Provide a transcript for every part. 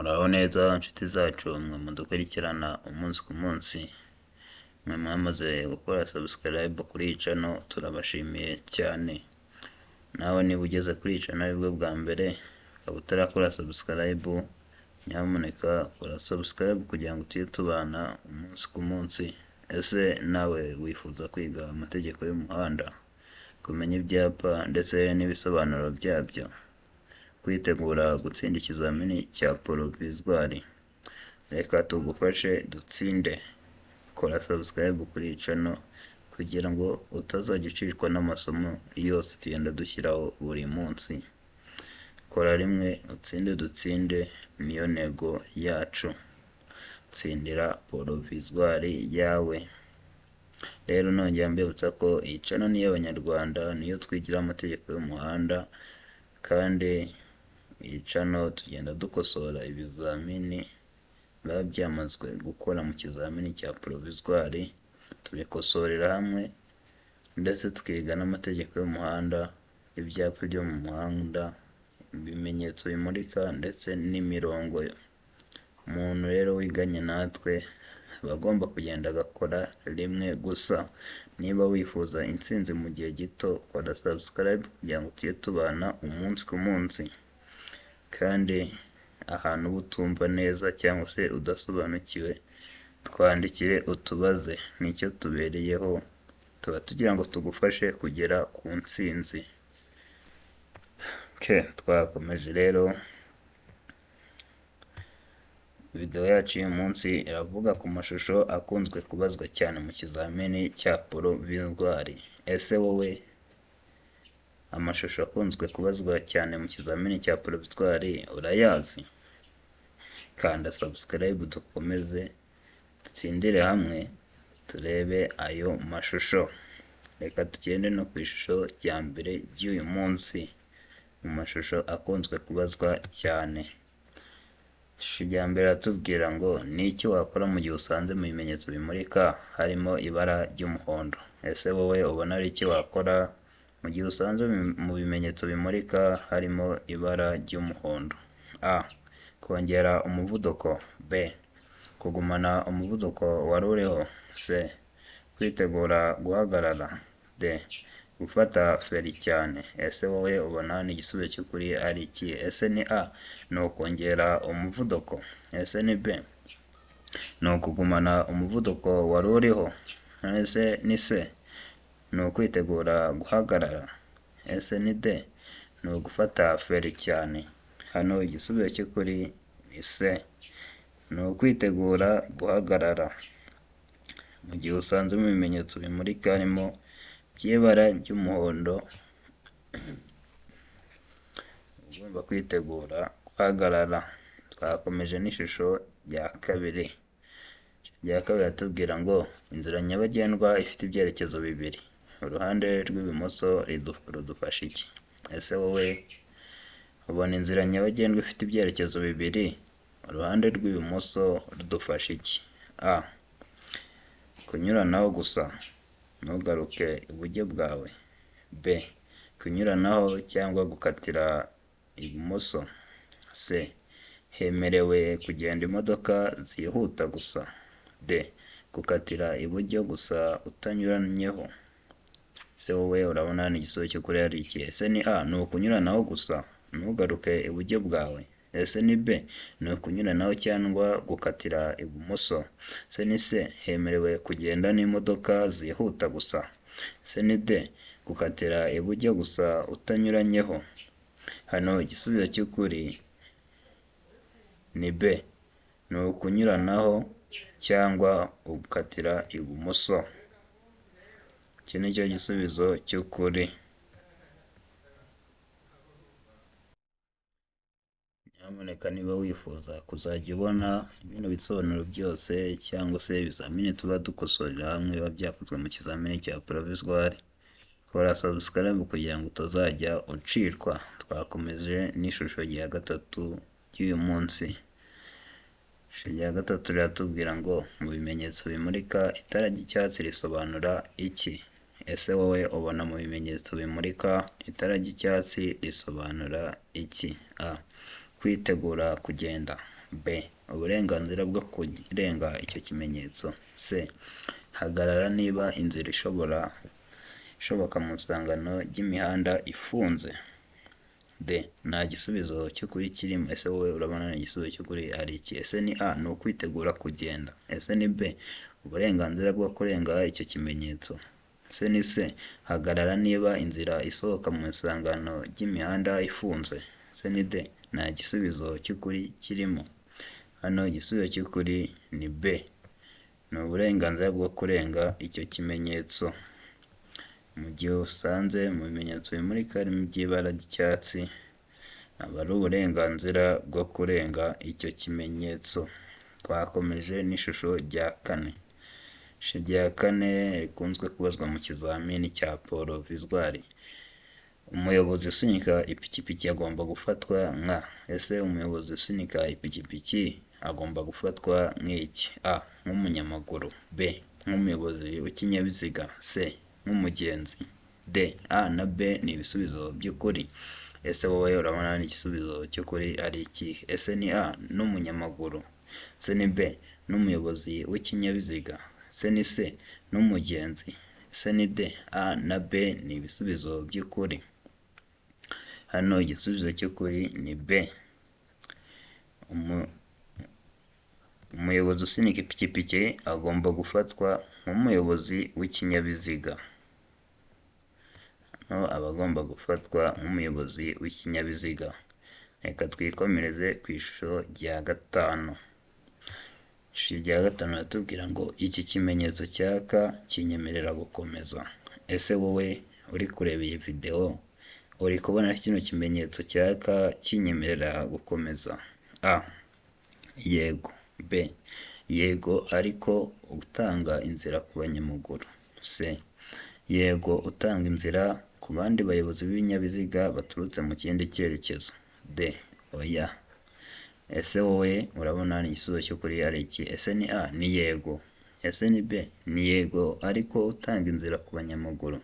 Muraho neza nshuti zacu mwe mudukurikirana umunsi ku munsi, mwe mwamaze gukora subscribe kuri iyi channel turabashimiye cyane. Nawe niba ugeze kuri iyi channel aribwo bwa mbere ukaba utarakora subscribe, nyamuneka kora subscribe kugira ngo tujye tubana umunsi ku munsi. Ese nawe wifuza kwiga amategeko y'umuhanda, kumenya ibyapa ndetse n'ibisobanuro byabyo, kwitegura gutsinda ikizamini cya provisoire? Reka tugufashe dutsinde. Kora subscribe kuri iyi channel kugira ngo utazajya ucikwa n'amasomo yose tugenda dushyiraho buri munsi. Kora rimwe utsinde dutsinde, niyo ntego yacu. Tsindira provisoire yawe. Rero nongera mbibutsa ko iyi channel ni iy'Abanyarwanda, niyo twigira amategeko y'umuhanda, kandi iyi channel tugenda dukosora ibizamini biba byamazwe gukora mu kizamini cya provisoire, tubikosorera hamwe ndetse tukiga n'amategeko y'umuhanda, ibyapa byo mu muhanda, ibimenyetso bimurika ndetse n'imirongo. Umuntu rero wiganye natwe aba agomba kugenda agakora rimwe gusa. Niba wifuza intsinzi mu gihe gito, kora subscribe kugira ngo tujye tubana umunsi ku munsi. Kandi ahantu uba utumva neza cyangwa se udasobanukiwe, twandikire utubaze, nicyo tubereyeho, tuba tugira ngo tugufashe kugera ku ntsinzi. Twakomeje rero, video yacu y'uyu munsi iravuga ku mashusho akunzwe kubazwa cyane mu kizamini cya provisoire. Ese wowe amashusho akunzwe kubazwa cyane mu kizamini cya provisoire urayazi? Kanda subscribe dukomeze dutsindire hamwe turebe ayo mashusho. Reka tugende no ku ishusho rya mbere ry'uyu munsi mu mashusho akunzwe kubazwa cyane. Ishusho rya mbere iratubwira ngo ni iki wakora mu gihe usanze mu bimenyetso bimurika harimo ibara ry'umuhondo? Ese wowe ubona ari iki wakora mu gihe usanze mu bimenyetso bimurika harimo ibara ry'umuhondo? A. Kongera umuvuduko. B. Kugumana umuvuduko wari uriho. C. Kwitegura guhagarara. D. Gufata feri cyane. Ese wowe ubona ni igisubizo cy'ukuri ari iki? Ese ni A. Ni ukongera umuvuduko. Ese ni B. Ni ukugumana umuvuduko wari uriho. Ese ni C. Ni ukwitegura guhagarara. Ese ni D. Ni ugufata feri cyane. Hano igisubizo cy'ukuri ni C. Ni ukwitegura guhagarara. Mu gihe usanze mu bimenyetso bimurika harimo by'ibara ry'umuhondo, ugomba kwitegura guhagarara. Twakomeje n'ishusho rya kabiri. Rya kabiri iratubwira ngo inzira nyabagendwa ifite ibyerekezo bibiri, uruhande rw'ibumoso rudufasha iki? Ese wowe ubona inzira nyabagendwa ifite ibyerekezo bibiri, uruhande rw'ibumoso rudufasha iki? A. Kunyuranaho gusa ntugaruke iburyo bwawe. B. Kunyuranaho cyangwa gukatira ibumoso. C. Hemerewe kugenda imodoka zihuta gusa. D. Gukatira iburyo gusa utanyuranyeho. Ese wowe urabona ni igisubizo cy'ukuri ari iki? Ese ni A. Ni ukunyuranaho gusa ntugaruke iburyo bwawe. Ese ni B. Ni ukunyuranaho cyangwa gukatira ibumoso. Ese ni C. Hemerewe kugenda n'imodoka zihuta gusa. Ese ni D. Gukatira iburyo gusa utanyuranyeho. Hano igisubizo cy'ukuri ni B. Ni ukunyuranaho cyangwa gukatira ibumoso. Iki ni cyo gisubizo cy'ukuri. Nyamuneka niba wifuza kuzajya ubona bino bisobanuro byose cyangwa se ibizamini tuba dukosorera hamwe biba byakozwe mu kizamini cya provisoire, kora subscribe kugira ngo utazajya ucikwa. Twakomeje n'ishusho rya gatatu ry'uyu munsi. Ishusho rya gatatu riratubwira ngo mu bimenyetso bimurika itara ry'icyatsi risobanura iki? Ese wowe ubona mu bimenyetso bimurika itara ry'icyatsi risobanura iki? A. Kwitegura kugenda. B. Uburenganzira bwo kurenga icyo kimenyetso. C. Hagarara niba inzira ishoboka mu isangano ry'imihanda ifunze. D. Nta gisubizo cy'ukuri kirimo. Ese wowe urabona igisubizo cy'ukuri ari iki? Ese ni A. Ni ukwitegura kugenda. Ese ni B. Uburenganzira bwo kurenga icyo kimenyetso. Ese ni C. Hagarara niba inzira isohoka mu isangano ry'imihanda ifunze. Ese ni D. Nta gisubizo cy'ukuri kirimo. Hano igisubizo cy'ukuri ni B. Ni uburenganzira bwo kurenga icyo kimenyetso. Mu gihe usanze mu bimenyetso bimurika harimo iby'ibara ry'icyatsi, aba ari uburenganzira bwo kurenga icyo kimenyetso. Twakomeje n'ishusho rya kane. Ishusho rya kane rikunzwe kubazwa mu kizamini cya porovizwari. Umuyobozi usunika ipikipiki agomba gufatwa nka. Ese umuyobozi usunika ipikipiki agomba gufatwa nk'iki? A. Nk'umunyamaguru. B. Nk'umuyobozi w'ikinyabiziga. C. Nk'umugenzi. D. A na B ni ibisubizo by'ukuri. Ese wowe urabona igisubizo cy'ukuri ari ikihe? Ese ni A. N'umunyamaguru. Ese ni B. N'umuyobozi w'ikinyabiziga. Ese ni C. N'umugenzi. Ese ni D. A na B ni ibisubizo by'ukuri. Hano igisubizo cy'ukuri ni B. Umuyobozi usunika ipikipiki agomba gufatwa nk'umuyobozi w'ikinyabiziga. Hano aba agomba gufatwa nk'umuyobozi w'ikinyabiziga. Reka twikomereze ku ishusho rya gatanu. Ishusho rya gatanu riratubwira ngo iki kimenyetso cyaka kinyemerera gukomeza. Ese wowe uri kureba iyi videwo uri kubona kino kimenyetso cyaka kinyemerera gukomeza? A. Yego. B. Yego ariko utanga inzira ku banyamaguru. C. Yego utanga inzira ku bandi bayobozi b'ibinyabiziga baturutse mu kindi cyerekezo. D. Oya. Ese wowe urabona igisubizo cy'ukuri ari iki? Ese ni A. Ni yego. Ese ni B. Ni yego ariko utanga inzira ku banyamaguru.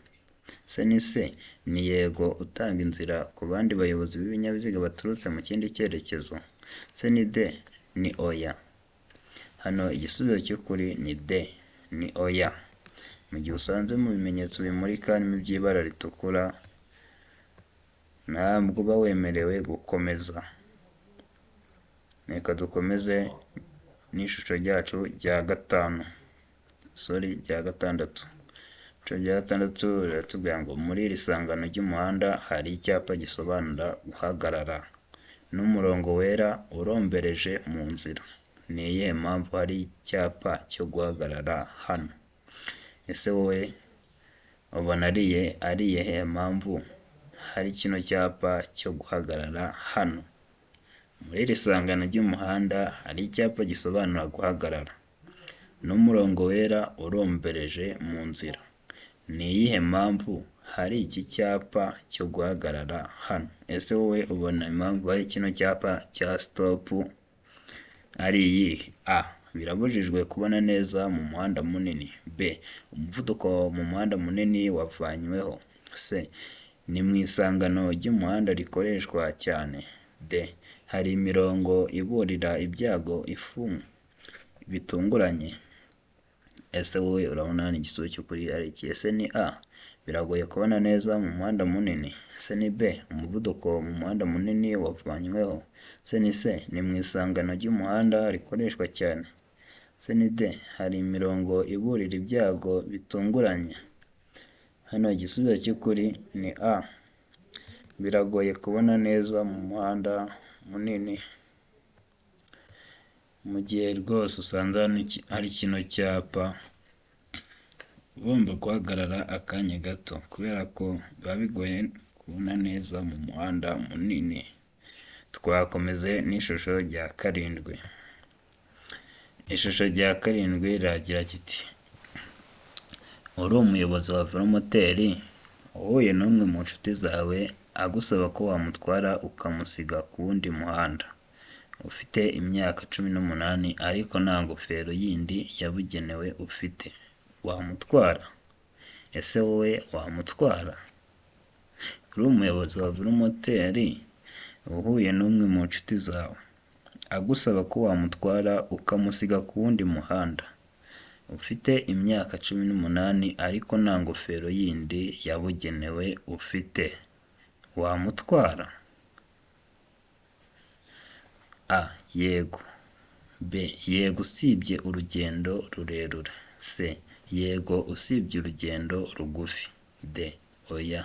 Ese ni C. Ni yego utanga inzira ku bandi bayobozi b'ibinyabiziga baturutse mu kindi cyerekezo. Ese ni D. Ni oya. Hano igisubizo cy'ukuri ni D. Ni oya. Mu gihe usanze mu bimenyetso bimurika harimo iby'ibara ritukura, ntabwo uba wemerewe gukomeza. Reka dukomeze n'ishusho ryacu rya gatanu. Sorry, rya gatandatu. Ishusho rya gatandatu riratubwira ngo muri iri sangano ry'umuhanda hari icyapa gisobanura guhagarara n'umurongo wera urombereje mu nzira. Ni iyihe mpamvu hari icyapa cyo guhagarara hano? Ese wowe ubona ari iyihe mpamvu hari kino cyapa cyo guhagarara hano? Muri iri sangano ry'umuhanda hari icyapa gisobanura guhagarara n'umurongo wera urombereje mu nzira. Ni iyihe mpamvu hari iki cyapa cyo guhagarara hano? Ese wowe ubona impamvu hari kino cyapa cya sitopu ari iyihe? A. Birabujijwe kubona neza mu muhanda munini. B. Umuvuduko mu muhanda munini wavanyweho. C. Ni mu isangano ry'umuhanda rikoreshwa cyane. D. Hari imirongo iburira ibyago bitunguranye. Ese wowe urabona hano igisubizo cy'ukuri ari iki? Ese ni A. Biragoye kubona neza mu muhanda munini. Ese ni B. Umuvuduko mu muhanda munini wavanyweho. Ese ni C. Ni mu isangano ry'umuhanda rikoreshwa cyane. Ese ni D. Hari imirongo iburira ibyago bitunguranye. Hano igisubizo cy'ukuri ni A. Biragoye kubona neza mu muhanda munini. Mu gihe rwose usanze hari kino cyapa, ugomba guhagarara akanya gato kubera ko biba bigoye kubona neza mu muhanda munini. Twakomeze n'ishusho rya karindwi. Ishusho rya karindwi riragira riti: uri umuyobozi wa velomoteri uhuye n'umwe mu nshuti zawe agusaba ko wamutwara ukamusiga ku wundi muhanda. Ufite imyaka 18 ariko nta ngofero yindi yabugenewe ufite. Wamutwara? Ese wowe wamutwara? Uri umuyobozi wa velomoteri uhuye n'umwe mu nshuti zawe. agusaba ko wamutwara ukamusiga ku wundi muhanda, ufite imyaka 18 ariko nta ngofero yindi yabugenewe ufite, wamutwara? A. Yego. B. Yego usibye urugendo rurerure. C. Yego usibye urugendo rugufi. D. Oya.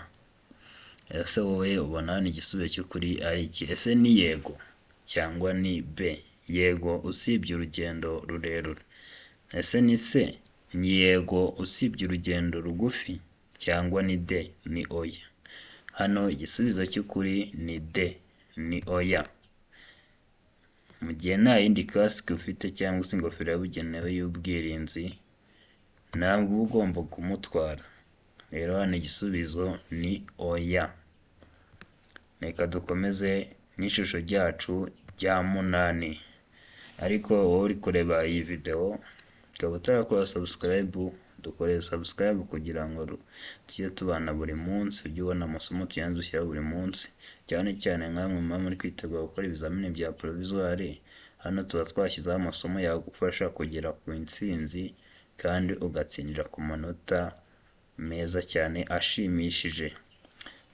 Ese wowe ubona hano igisubizo cy'ukuri ari iki? Ese ni yego cyangwa ni B? Yego usibye urugendo rurerure. Ese ni C? Ni yego usibye urugendo rugufi cyangwa ni D? Ni oya. Hano igisubizo cy'ukuri ni D, ni oya. Mu gihe nta yindi kasike ufite cyangwa se ingofero yabugenewe y'ubwirinzi, ntabwo uba ugomba kumutwara. Rero hano igisubizo ni oya. Reka dukomeze n'ishusho ryacu rya 8. Ariko wowe uri kureba iyi video ukaba utarakora subscribe, dukore subscribe kugira ngo tujye tubana buri munsi, ujye ubona amasomo tugenda dushyiraho buri munsi, cyane cyane nkamwe muba muri kwitegura gukora ibizamini bya provisoire. Hano tuba twashyizeho amasomo yagufasha kugera ku ntsinzi kandi ugatsindira ku manota meza cyane ashimishije.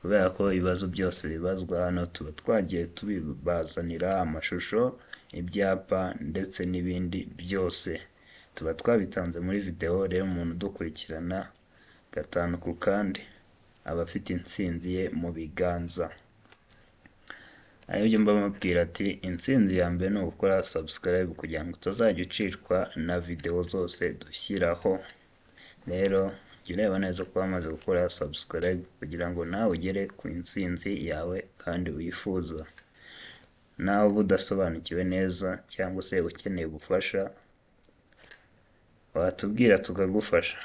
Kubera ko ibibazo byose bibazwa hano tuba twagiye tubibazanira amashusho, ibyapa ndetse n'ibindi byose. Tuba twabitanze muri video. Rero umuntu udukurikirana 5 ku kandi aba afite intsinzi ye mu biganza. Aribyo mba mubwira ati intsinzi ya mbere ni ugukora subscribe kugira ngo utazajya ucikwa na video zose dushyiraho. Rero jya ureba neza ko wamaze gukora subscribe kugira ngo nawe ugere ku ntsinzi yawe kandi wifuza. Nawe uba udasobanukiwe neza cyangwa se ukeneye ubufasha, watubwira tukagufasha,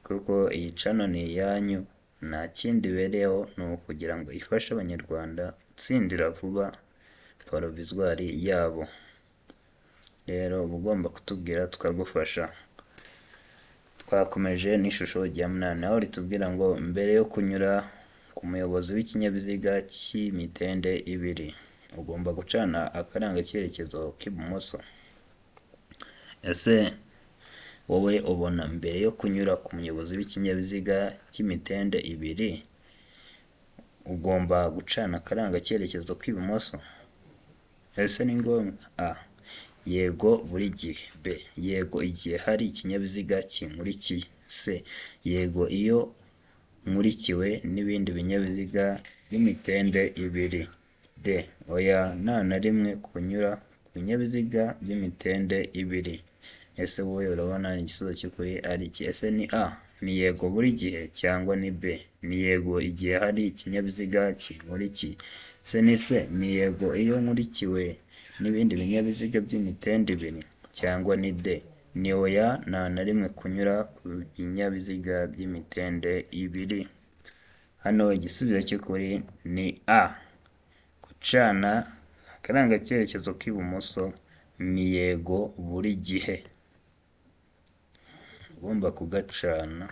kuko iyi channel ni iyanyu, nta kindi ibereyeho ni ukugira ngo ifashe abanyarwanda gutsindira vuba provisoire yabo. Rero uba ugomba kutubwira tukagufasha. Twakomeje n'ishusho rya 8 aho ritubwira ngo mbere yo kunyura ku muyobozi w'ikinyabiziga cy'imitende ibiri ugomba gucana akarangacyerekezo k'ibumoso. Ese wowe ubona mbere yo kunyura ku muyobozi w'ikinyabiziga cy'imitende ibiri ugomba gucana akarangacyerekezo k'ibumoso? Ese ni ngombwa? A. Yego buri gihe. B. Yego igihe hari ikinyabiziga kinkurikiye. C. Yego iyo nkurikiwe n'ibindi binyabiziga by'imitende ibiri. D. Oya nta na rimwe kunyura ku binyabiziga by'imitende ibiri. Ese wowe urabona igisubizo cy'ukuri ari iki? Ese ni A, ni yego buri gihe cyangwa ni B, ni yego igihe hari ikinyabiziga kinkurikiye? Ese ni C, ni yego iyo nkurikiwe n'ibindi binyabiziga by'imitende ibiri cyangwa ni D, ni oya nta na rimwe kunyura ku binyabiziga by'imitende ibiri? Hano igisubizo cy'ukuri ni A, gucana akarangacyerekezo k'ibumoso ni yego buri gihe, ugomba kugacana.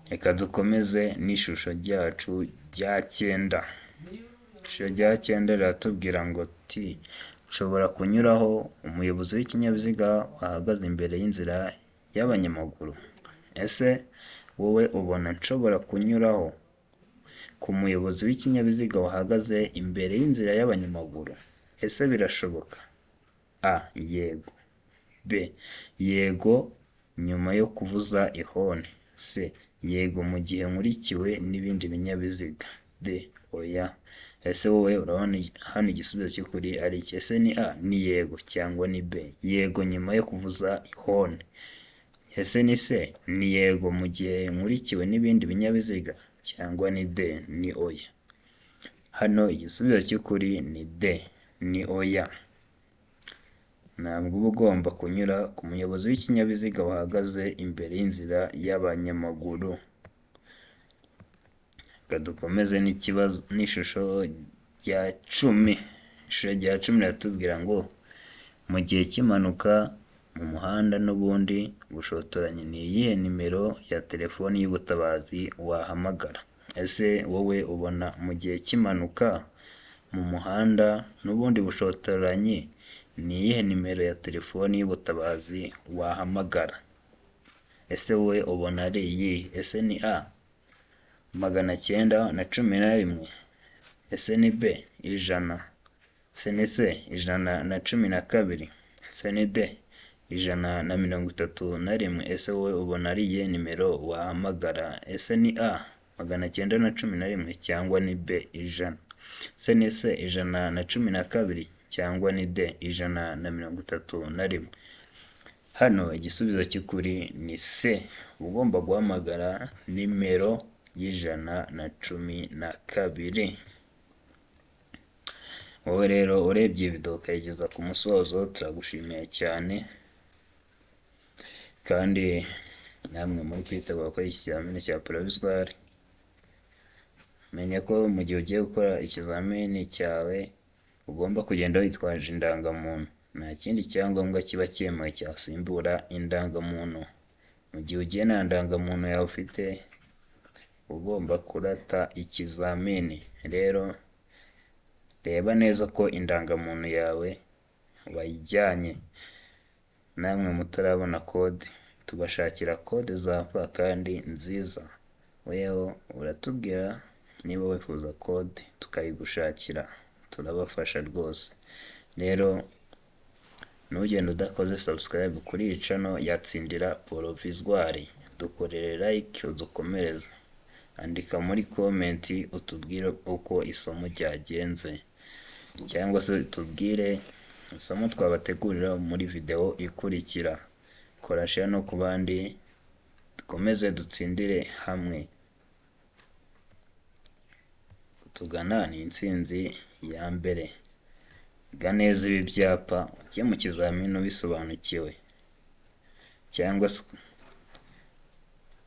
Reka dukomeze n'ishusho ryacu rya 9. Ishusho rya 9 riratubwira ngo ti nshobora kunyuraho umuyobozi w'ikinyabiziga wahagaze imbere y'inzira y'abanyamaguru. Ese wowe ubona nshobora kunyuraho ku muyobozi w'ikinyabiziga wahagaze imbere y'inzira y'abanyamaguru? Ese birashoboka? A. Yego. B. Yego nyuma yo kuvuza ihoni. C. Yego mu gihe nkurikiwe n'ibindi binyabiziga. D. Oya. Ese wowe urabona hano igisubizo cy'ukuri ari iki? Ese ni A, ni yego cyangwa ni B, yego nyuma yo kuvuza ihoni? Ese ni C, ni yego mu gihe nkurikiwe n'ibindi binyabiziga cyangwa ni D, ni oya? Hano igisubizo cy'ukuri ni D, ni oya. Ntabwo uba ugomba kunyura ku muyobozi w'ikinyabiziga wahagaze imbere y'inzira y'abanyamaguru. Reka dukomeze n'ikibazo n'ishusho rya 10. Ishusho rya 10 riratubwira ngo mu gihe cy'impanuka mu muhanda n'ubundi bushotoranyi ni iyihe nimero ya telefoni y'ubutabazi wahamagara? Ese wowe ubona mu gihe cy'impanuka mu muhanda n'ubundi bushotoranyi, ni iyihe nimero ya telefoni y'ubutabazi wahamagara? Ese wowe ubona ari iyihe? Ese ni A 911? Ese ni B 100? Ese ni C 112? Ese ni D 131? Ese wowe ubona ari iyihe nimero wahamagara? Ese ni A 911 cyangwa ni B 100? Ese ni C 112 cyangwa ni D 131? Hano igisubizo cy'ukuri ni C, ugomba guhamagara nimero y'112. Wowe rero urebye iyi video ukayigeza ku musozo, turagushimiye cyane, kandi namwe muri kwitegura gukora ikizamini cya provisoire, menya ko mu gihe ugiye gukora ikizamini cyawe ugomba kugenda witwaje indangamuntu. Nta kindi cyangombwa kiba cyemewe cyasimbura indangamuntu. Mu gihe ugiye nta ndangamuntu yawe ufite, ugomba kurata ikizamini. Rero reba neza ko indangamuntu yawe wayijyanye. Namwe mutarabona kode, tubashakira kode za vuba kandi nziza. Weho uratubwira niba wifuza kode tukayigushakira, turabafasha rwose. Rero ntugende udakoze subscribe kuri iyi channel ya Tsindira Provisoire, dukorere like udukomereze, andika muri comment utubwire uko isomo ryagenze, cyangwa se utubwire isomo twabategurira muri video ikurikira. Kora share no ku bandi, dukomeze dutsindire hamwe. Kutugana ni intsinzi ya mbere. Iga neza ibi byapa ujye mu kizamini ubisobanukiwe,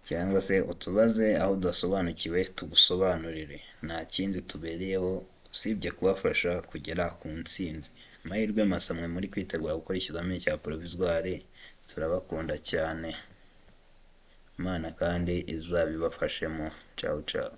cyangwa se utubaze aho udasobanukiwe tugusobanurire. Nta kindi tubereyeho usibye kubafasha kugera ku ntsinzi. Amahirwe masa mwe muri kwitegura gukora ikizamini cya provisoire, turabakunda cyane. Imana kandi izabibafashemo. Ciao ciao.